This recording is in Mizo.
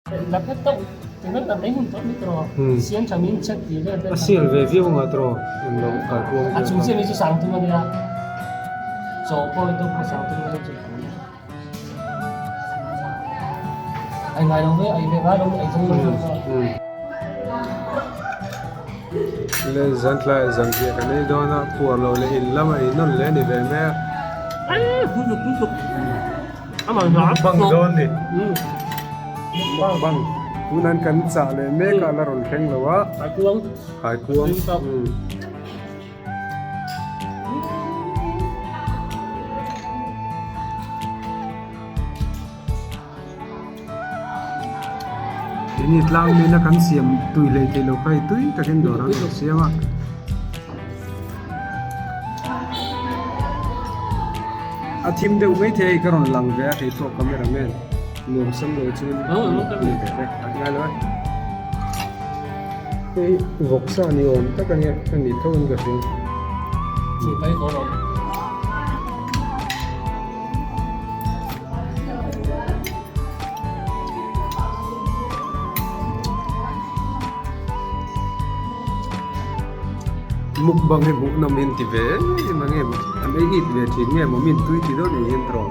A sial ve viau anga tawh englo kaikuang vel kha. Le zan tlai zan piah kan ei dawn a puar lo leh in lam a in nawn leh a ni ve mai a. Bang dawn ni. Bang tunan kan chah leh mek a la rawn thleng lo a. Kaikuang. Kaikuang. Ini tlang mina kan siam tui hlei thei lo kha i tui takin dawr an rawn siam a. A thim deuh mai thei ka rawn lang ve a hei pawh camera man nuam sam lo chuan ni ve ve a ngai lo e. Hei vawksa ni awm tak a nia a ni tho in ka hria. Mukbang hi hmuh nawm in ti ve em ang em an ei it ve thin nge maw min tui ti dawn ei hian tawh.